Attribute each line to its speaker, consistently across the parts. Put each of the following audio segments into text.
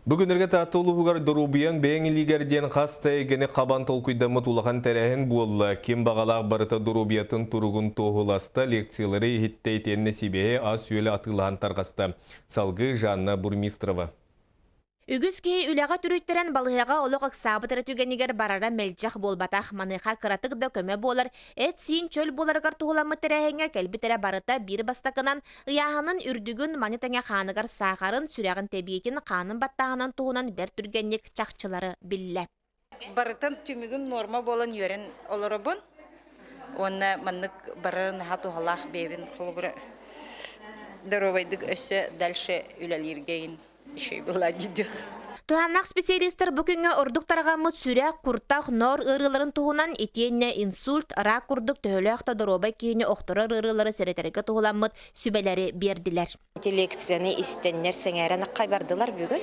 Speaker 1: Бу күннэргэ Таатта улууһугар Доруобуйаҥ бэйэҥ илиигэр диэн хас да эйгэни хабан толкуйдаммыт улахан тэрээһин буолла. Ким баҕалаах барыта доруобуйатын туругун туоһуласта, лекциялары иһиттэ итиэннэ сибиэһэй ас-үөл атыылаһан тарҕаста. Салгыы Жанна Бурмистрова.
Speaker 2: Үгүс киһи үлэҕэ түрүттэрэн балыыһаҕа олох ыксаабыт эрэ түгэнигэр барара мэлдьэх буолбатах. Маныаха кыратык да көмө буолар, эт-сиин чөл буоларыгар туһуламмыт тэрээһиҥҥэ кэлбит эрэ барыта биир бастакынан ыйааһынын үрдүгүн, маны тэҥэ хааныгар саахарын, сүрэҕин тэбиитин, хаанын баттааһынын туһунан бэрт түргэнник чахчылары биллэ.
Speaker 3: Барытын түмүгүм нуорма буолан үөрэн олоробун. Уонна маннык барар наһаа туһалаах бэйэбин холобура доруобайдык өссө дальше үлэлииргэйин еще и была дидих.
Speaker 2: Туһааннаах специалистар бу күҥҥэ ордук тарҕаммыт сүрэх, куртах, ноор ыарыыларын туһунан итиэннэ инсульт, рак курдук төһөлөөх да доруобай киһини охторор ыарыылары сэрэтэргэ туһуламмыт сүбэлэри биэрдилэр.
Speaker 4: Ити лекцияны истэннэр сэҥээрэн аккай бардылар бүгүн.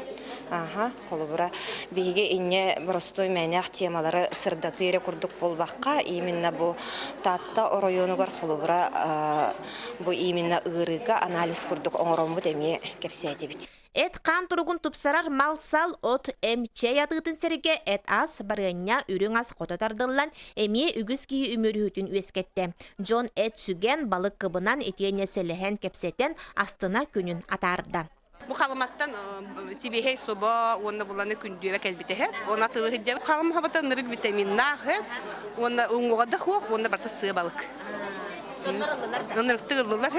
Speaker 4: Аха, холобура, биһиги инньэ боростуой мээнээх темалары сырдатыы эрэ курдук буолбакка, именно бу Таатта оройуонугар холобура бу именно ыарыыга анализ курдук оҥороммут эмиэ кэпсээтибит.
Speaker 2: Эт-хаан туругун тупсарар мал-сал, от, эм, чэй атыытын сэргэ эт-ас, барыанньа, үрүҥ ас хото тардыллан, эмиэ үгүс киһи үмүөрүһүүтүн үөскэттэ. Дьон эт сүгэн, балык кыбынан, итиэннэ сэлэһэн, кэпсэтэн, астына күнүн атаарда.
Speaker 5: Бу халыматтан сибиэһэй собо уонна буланы күндүөбэ кэлбитэ. Оны атылы сылдьабыт. Халым хабата ынырык витаминнаах уонна уҥуоҕа да суох уонна барыта сыа балык.
Speaker 2: Дьоннор ыллылар да?
Speaker 5: Ынырыктык ыллылар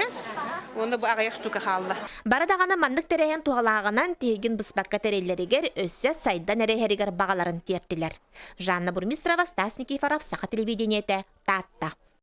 Speaker 5: уонна бу аҕыйах штука хаалла.
Speaker 2: Бары даҕаны маннык тэрээһин туһалааҕынан тиһигин быспакка тэриллэригэр өссө сайдан эрэ иһэригэр баҕаларын тиэртилэр. Жанна Бурмистрова, Стас Никифоров, Саха телевидениетэ, Таатта.